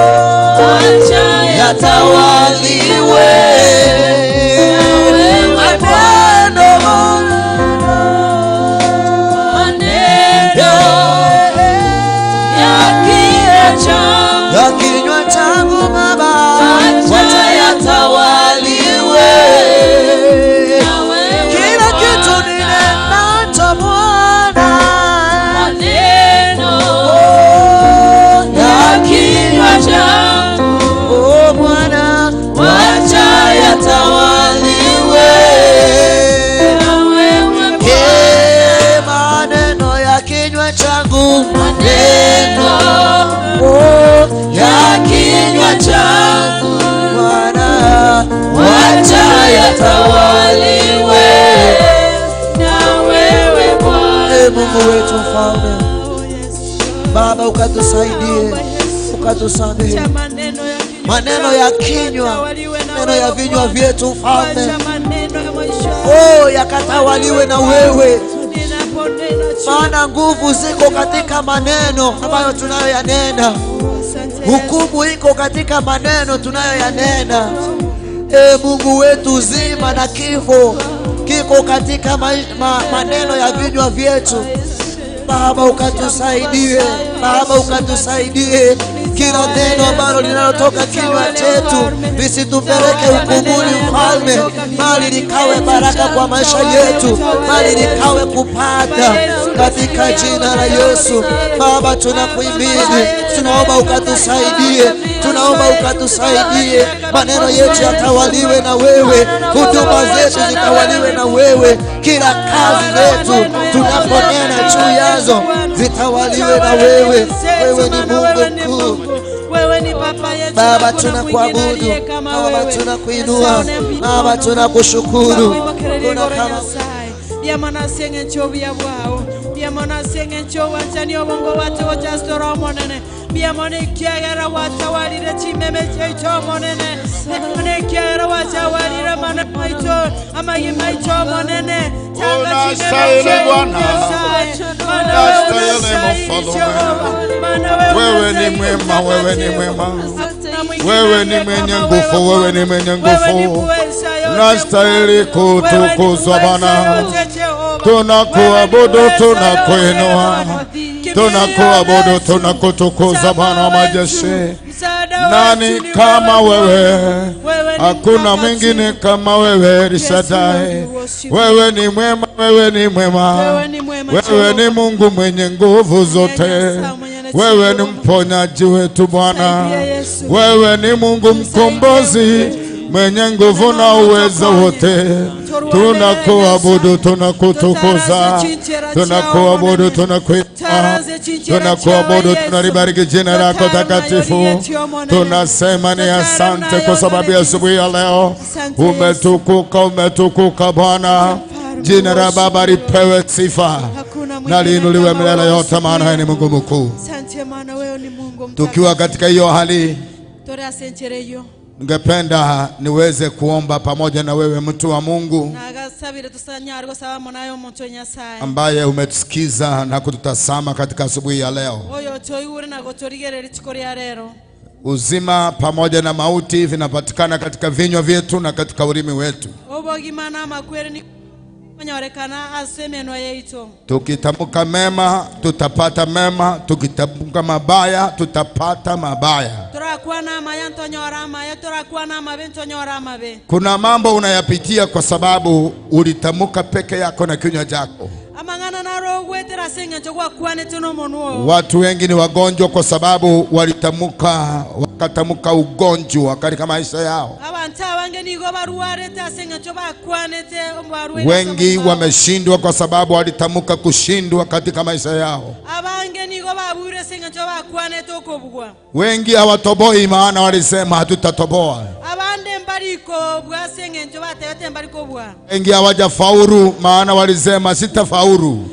yatawaliwe, maneno, maneno ya kinywa changu Baba, wacha yatawaliwe. Kila kitu ninenacho Bwana, ya kinywa changu, Bwana, wacha yatawaliwe. Maneno ya kinywa changu, maneno ya kinywa changu Bwana, wacha yatawaliwe na wewe Bwana. Mungu wetu mfalme, Baba ukatusaidie, ukatusamehe maneno ya kinywa, maneno ya vinywa vyetu mfalme, yakatawaliwe na wewe, maana nguvu ziko katika maneno ambayo tunayoyanena, hukumu iko katika maneno tunayoyanena. Mungu wetu, uzima na kifo kiko katika maneno ya vinywa vyetu. Baba ukatusaidie, Baba ukatusaidie, kila neno ambalo linalotoka kinywa chetu lisitupeleke hukumuni mfalme, bali likawe baraka kwa maisha yetu, bali likawe kupata katika jina la Yesu. Baba tunakuhimidi, tunaomba ukatusaidie, tunaomba ukatusaidie, maneno yetu yatawaliwe na wewe, huduma zetu zitawaliwe na wewe, kila kazi zetu tunaponena juu yazo zitawaliwe na wewe. Wewe ni Mungu mkuu. Baba tunakuabudu, Baba tunakuinua, Baba tunakushukuru. Kuna kama Unastahili Bwana, unastahili Mfalme. Wewe ni mwema, wewe ni mwema, wewe ni mwenye nguvu, wewe ni mwenye nguvu. Unastahili kutukuzwa Bwana. Tunakuabudu, tunakuinua, tunakuabudu, tunakutukuza Bwana wa majeshi. Nani kama wewe? Hakuna mwingine kama wewe El Shaddai. Wewe ni mwema, wewe ni mwema, wewe ni Mungu mwenye nguvu zote. Wewe ni mponyaji wetu Bwana, wewe ni Mungu mkombozi mwenye nguvu na uwezo wote. Tunakuabudu, tunakutukuza, tunakuabudu, tunakuinua, tunakuabudu, tunalibariki jina lako takatifu. Tunasema ni asante kwa sababu ya asubuhi ya leo. Umetukuka, umetukuka Bwana. Jina la Baba lipewe sifa na liinuliwe milele yote, maana yeye ni Mungu mkuu. Tukiwa katika hiyo hali, ningependa niweze kuomba pamoja na wewe mtu wa Mungu ambaye umetusikiza na kututazama katika asubuhi ya leo. Uzima pamoja na mauti vinapatikana katika vinywa vyetu na katika ulimi wetu. Tukitamka mema tutapata mema, tukitamka mabaya tutapata mabaya. Kuna mambo unayapitia kwa sababu ulitamka peke yako na kinywa chako. Watu wengi ni wagonjwa kwa sababu walitamka, wakatamka ugonjwa katika maisha yao. Wengi wameshindwa kwa sababu walitamka kushindwa katika maisha yao. Wengi hawatoboi maana walisema hatutatoboa. Wengi hawajafaulu maana walisema sitafaulu.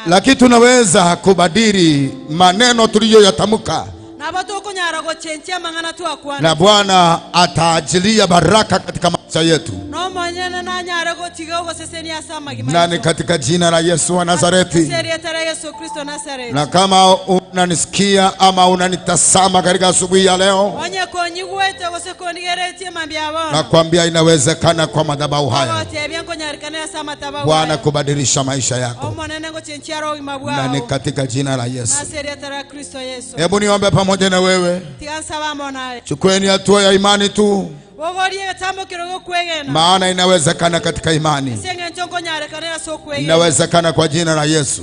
Lakini tunaweza kubadili maneno tuliyoyatamka, na Bwana ataajilia baraka katika maisha yetu. Na ni katika jina la Yesu wa Nazareti. Na kama unanisikia ama unanitazama katika asubuhi ya leo, nakwambia inawezekana kwa madhabahu haya Bwana kubadilisha maisha yako, na ni katika jina la Yesu. Hebu niombe pamoja na wewe. Chukueni hatua ya imani tu, maana inawezekana katika imani. Inawezekana kwa jina la Yesu.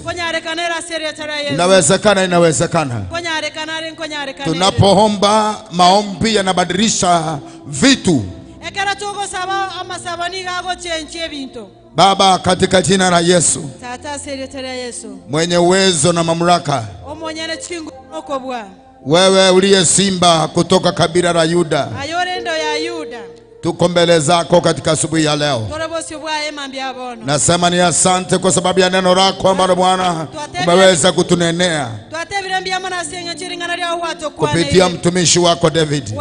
Inawezekana, inawezekana. Tunapoomba maombi yanabadilisha vitu. Baba, katika jina la Yesu, mwenye uwezo na mamlaka, wewe uliye simba kutoka kabila la Yuda, tuko mbele zako katika asubuhi ya leo. Nasema ni asante kwa sababu ya neno lako ambalo Bwana umeweza kutunenea kupitia mtumishi wako David.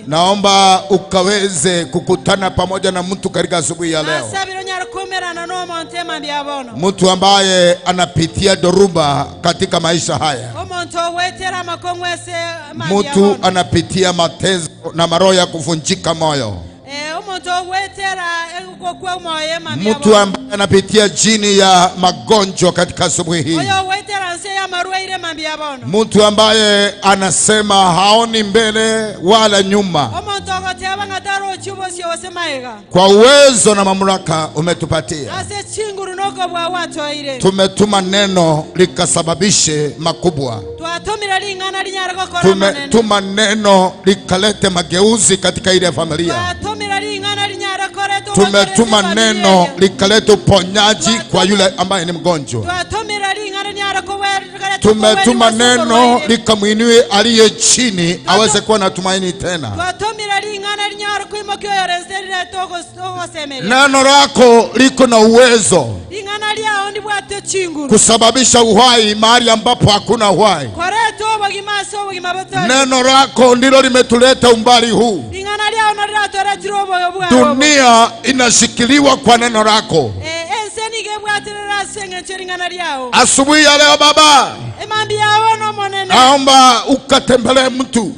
Naomba ukaweze kukutana pamoja na mtu katika asubuhi ya leo, mtu ambaye anapitia dhoruba katika maisha haya, mtu anapitia mateso na maroho ya kuvunjika moyo, mtu ambaye anapitia chini ya magonjwa katika asubuhi hii, mtu ambaye anasema haoni mbele wala nyuma. Kwa uwezo na mamlaka umetupatia, tumetuma neno likasababishe makubwa, tumetuma neno likalete mageuzi katika ile familia, tumetuma neno likalete uponyaji kwa yule ambaye ni mgonjwa, tumetuma neno likamwinue aliye chini aweze kuwa na tumaini tena. Neno lako liko na uwezo kusababisha uhai mahali ambapo hakuna uhai. Neno lako ndilo limetuleta umbali huu. Dunia inashikiliwa kwa neno lako. Asubuhi ya leo Baba, naomba ukatembelee mtu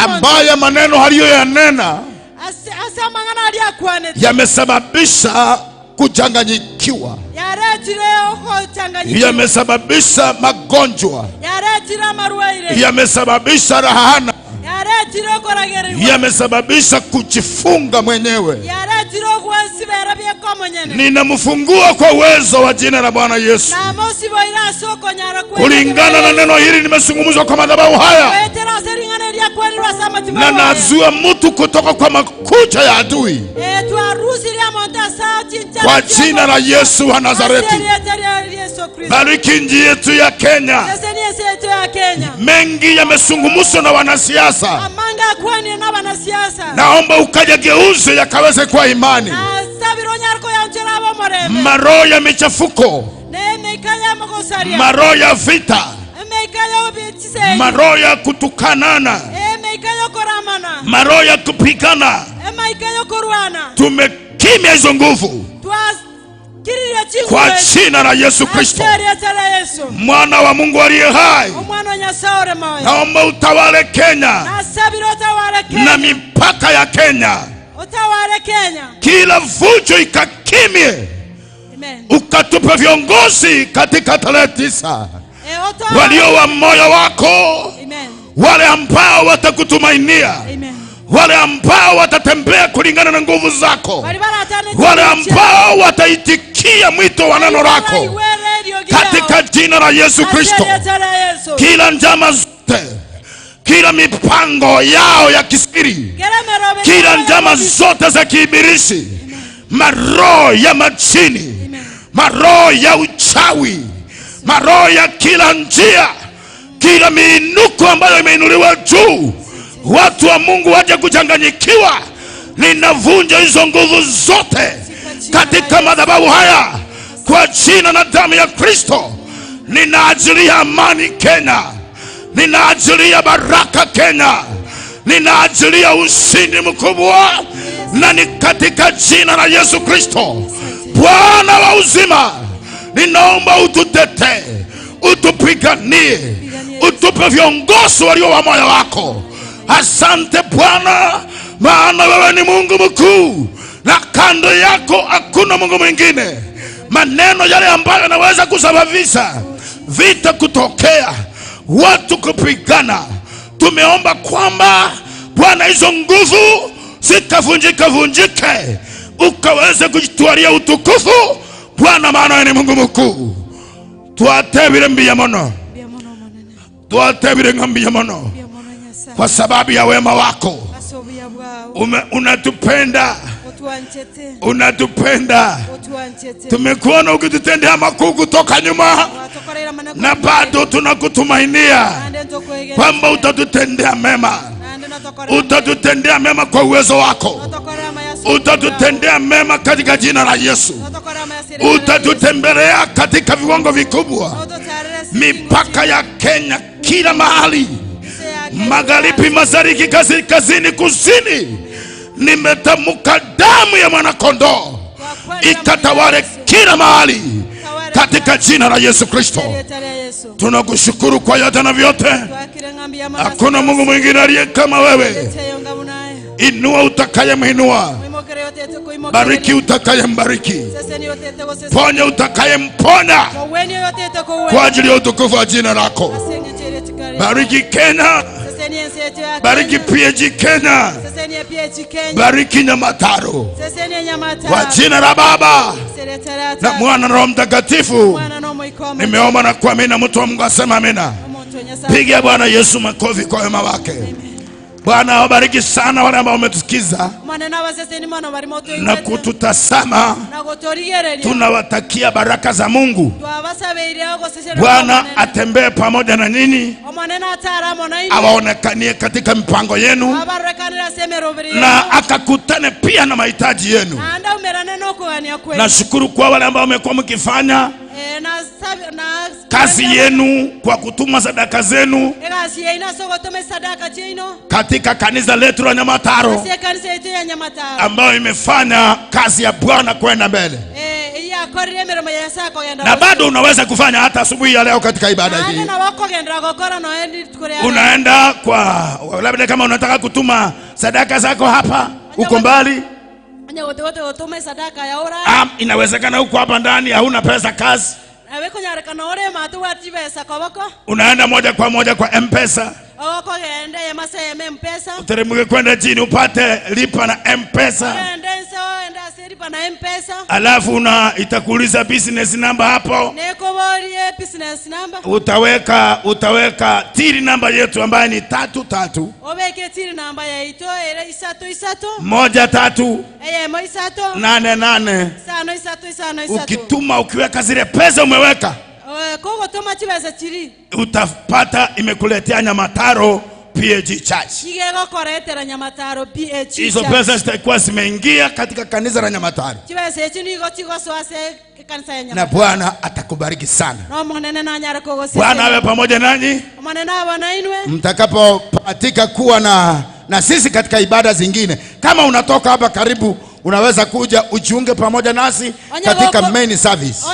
ambaye maneno aliyoyanena yamesababisha kuchanganyikiwa, yamesababisha magonjwa, yamesababisha rahana, yamesababisha kujifunga mwenyewe. Ninamfungua kwa uwezo wa jina la Bwana Yesu. Kulingana na neno hili nimezungumzwa kwa madhabahu haya, na nazua mtu kutoka kwa makucha ya adui kwa jina la Yesu wa Nazareti. Bariki nchi yetu ya Kenya. Mengi yamezungumzwa na wanasiasa, naomba ukajageuze yakaweze kuwa imani. Maroho ya michafuko, maroho ya vita, maroho ya kutukanana, maroho ya kupigana, tumekimya hizo nguvu kwa jina la Yesu Kristo, Mwana wa Mungu aliye hai. Naomba utawale Kenya na mipaka ya Kenya, kila vujo ikakimie, ukatupe viongozi katika tarehe 9 walio wa moyo wako, wale ambao watakutumainia, Wale ambao watatembea kulingana na nguvu zako, wale ambao wataitikia mwito wa neno lako, katika jina la Yesu Kristo. Kila njama zote, kila mipango yao ya kisiri, kila njama zote za kiibilisi, maroho ya majini, maroho ya uchawi, maroho ya kila njia, kila miinuko ambayo imeinuliwa juu, watu wa Mungu waje kuchanganyikiwa, ninavunja hizo nguvu zote katika madhabahu haya kwa jina na damu ya Kristo. Ninaajilia amani Kenya, ninaajilia baraka Kenya, ninaajilia ushindi mkubwa, na ni katika jina la Yesu Kristo Bwana wa uzima. Ninaomba ututetee, utupiganie, utupe viongozi walio wa moyo wako. Asante Bwana, maana wewe ni Mungu mkuu na kando yako hakuna Mungu mwingine. Maneno yale ambayo yanaweza kusababisha vita kutokea, watu kupigana, tumeomba kwamba Bwana hizo nguvu zikavunjika vunjike, ukaweze kujitwalia utukufu Bwana, maana wewe ni Mungu mkuu. Twatebire mbiya mono, twatebire ngambiya mono, kwa sababu ya wema wako. Unatupenda, unatupenda. Tumekuona ukitutendea makuu kutoka nyuma, na bado tunakutumainia kwamba utatutendea mema. Utatutendea mema kwa uwezo wako, utatutendea mema katika jina la Yesu. Utatutembelea katika viwango vikubwa, mipaka ya Kenya, kila mahali, magharibi, mashariki, kaskazini, kusini. Nimetamka damu ya mwana kondoo ikatawale kila mahali katika jina la Yesu Kristo. Tunakushukuru kwa yote na vyote. Hakuna Mungu mwingine aliye kama wewe. Inua utakayemwinua, bariki utakayembariki, ponya utakayemponya, kwa ajili ya utukufu wa jina lako. Bariki Kenya, bariki PAG Kenya, bariki Nyamataro, kwa jina la Baba na Mwana na Roho Mtakatifu. Nimeomba na kuamini, na mtu wa Mungu asema amina. Piga Bwana Yesu makofi kwa wema wake. Bwana awabariki sana wale ambao wametusikiza na kututazama. Tunawatakia baraka za Mungu. Bwana atembee pamoja na nyinyi, awaonekanie katika mipango yenu, na akakutane pia na mahitaji yenu. Nashukuru kwa wale ambao wamekuwa mkifanya kazi yenu kwa kutuma sadaka zenu katika kanisa letu la Nyamataro, ambayo imefanya kazi ya Bwana kwenda mbele. Na bado unaweza kufanya hata asubuhi ya leo katika ibada hii. Unaenda kwa labda kama unataka kutuma sadaka zako hapa, uko mbali, inawezekana huko hapa ndani hauna pesa kazi, unaenda moja kwa moja kwa M-Pesa, uteremke kwenda chini upate lipa na M-Pesa, alafu una itakuuliza business number hapo, utaweka tiri namba yetu ambayo ni 3 3 1 3 8 8. Ukituma, ukiweka zile pesa umeweka, utapata imekuletea Nyamataro PAG Church. Hizo pesa zitakuwa zimeingia katika kanisa la Nyamataro, na Bwana atakubariki sana. Bwana awe pamoja nanyi mtakapopatika kuwa na sisi katika ibada zingine. Kama unatoka hapa karibu, unaweza kuja ujiunge pamoja nasi katika main service,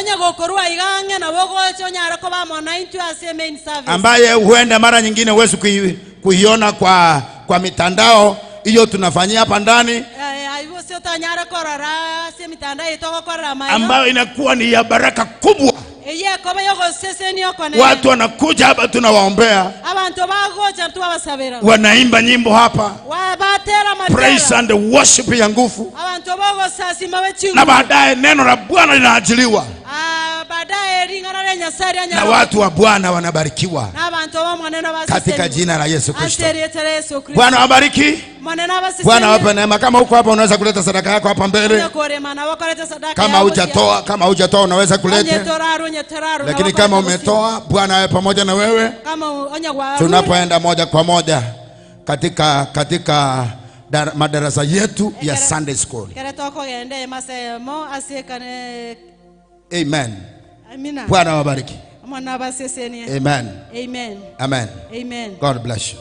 ambaye huenda mara nyingine huwezi kuiona kwa mitandao hiyo tunafanyia hapa ndani, ambayo inakuwa ni ya baraka kubwa. Watu wanakuja hapa tunawaombea, wanaimba nyimbo hapa, praise and worship ya nguvu, na baadaye neno la Bwana linaajiliwa na watu wa Bwana wanabarikiwa katika jina la Yesu Kristo. Bwana wabariki, Bwana wape neema. Kama uko hapa unaweza kuleta sadaka yako hapa mbele. Kama hujatoa unaweza kuleta, lakini kama umetoa, Bwana awe pamoja na wewe. Tunapoenda moja kwa moja katika madarasa yetu ya Sunday School. Amen. Bwana wabariki. Amen. Amen. Amen. God bless you.